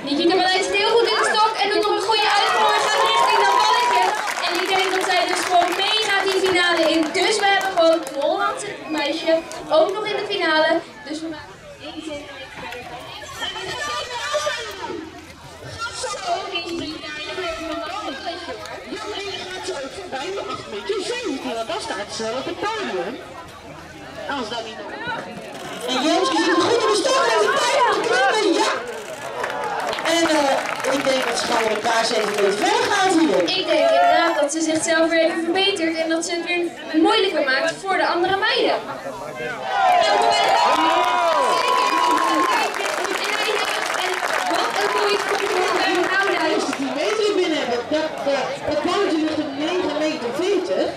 Nikita Balij zit heel goed in de stok en doet nog een goede uitsprong en gaat richting dat balletje. En ik denk dat zij dus gewoon meegaat die finale in. Dus we hebben gewoon een Hollandse meisje ook nog in de finale. Dus we maken 1 centimeter verder. Zo, die daar een balletje hoor. Ja, nee, gaat ze ook voorbij de 8 meter 17, want dan staat ze op het podium. Als dat niet nog. En Jenske zit goed in de stok en heeft de tijd om te klimmen, ja! En ik denk dat ze gewoon een paar centimeter verder gaat hier. Ik denk inderdaad dat ze zichzelf weer even verbetert en dat ze het weer moeilijker maakt voor de andere meiden. En wat een mooie sprong bij Gouda. Als de 10 meter binnen hebben, dat balletje ligt op 9 meter 40.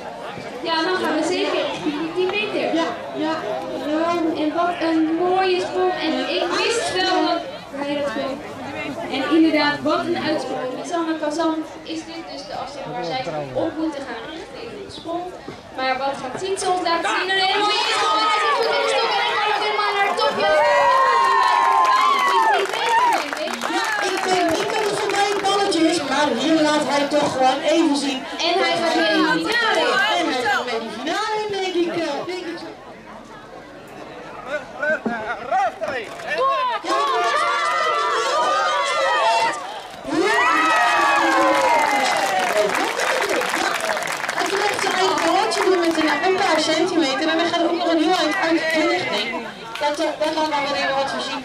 Ja, dan gaan we zeker richting die 10 meter. Ja, ja, nou. En wat een mooie sprong. En ik wist wel dat hij dat kon. En inderdaad, wat een uitsprong. Lisanne Kazan is dit dus de afstand waar zij op moeten gaan richting de sprong. Maar wat gaat Sietse ons laten zien? Een hele mooie sprong. En hij zit goed in de stok en hij gaat helemaal naar het topje. Ja, ik denk niet dat het voorbij een balletje is, maar hier laat hij toch gewoon even zien. En hij gaat mee in de finale. En hij gaat mee in de finale, denk ik. Denk ik. Hij trekt zijn eigen balletje doen met een paar centimeter en hij gaat ook nog een heel eind uit de richting. Dat laat dan weer even wat voorzien.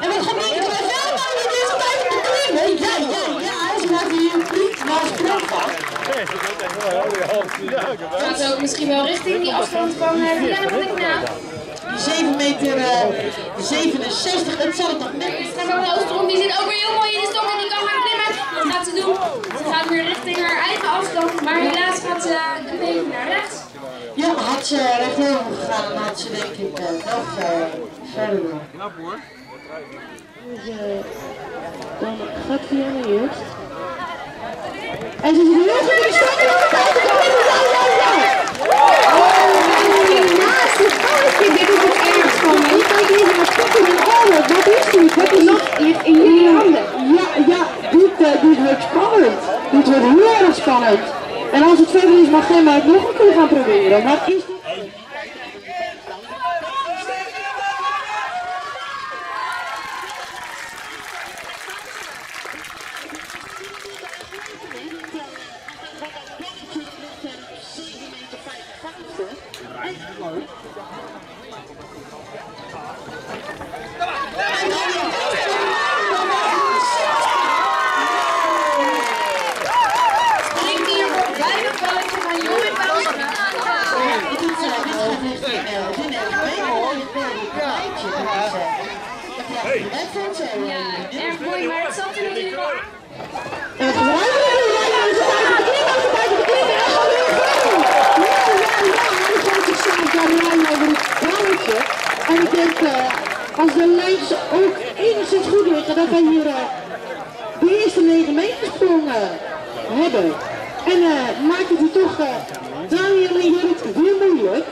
En wat gaat Nienke erbij verder maken met deze tijd om te klimmen? Ja, ja, ja, ze maakt hier een prima sprong van. Gaat ook misschien wel richting die afstand van Vianne van de Knaap. Die 7 meter 67, het zal het nog net. Van de Oostrom, die zit ook weer heel mooi in de stok en die kan gaan klimmen. Wat gaat ze doen? Ze gaat weer richting haar eigen afstand, maar helaas gaat ze een beetje naar rechts. Ja, had ze rechtdoor gegaan, dan had ze denk ik nog verder. Knap hoor. Dus, dan gaat Vianne eerst. En ze zit heel goed in de stok en de tijd te klimmen. Ja, ja, ja! Oh, naast het balletje, dit is het erg spannend. Ik kijk even naar Poppy en Albert. Wat is dit? Wat is lot ligt in jullie handen. Ja, ja, dit wordt spannend. Dit wordt heel erg spannend. En als het verder is, mag Gemma het nog een keer gaan proberen. Wat is dit? Springt hier voorbij het balletje van Jorrit Bouwstra. Ja, erg mooi, maar het zat er natuurlijk wel aan. En het En ik denk, als de lijntjes ook enigszins goed liggen, dat wij hier de eerste 9 meter sprong hebben. En maakt het hier toch Daniel en Jorrit weer moeilijk.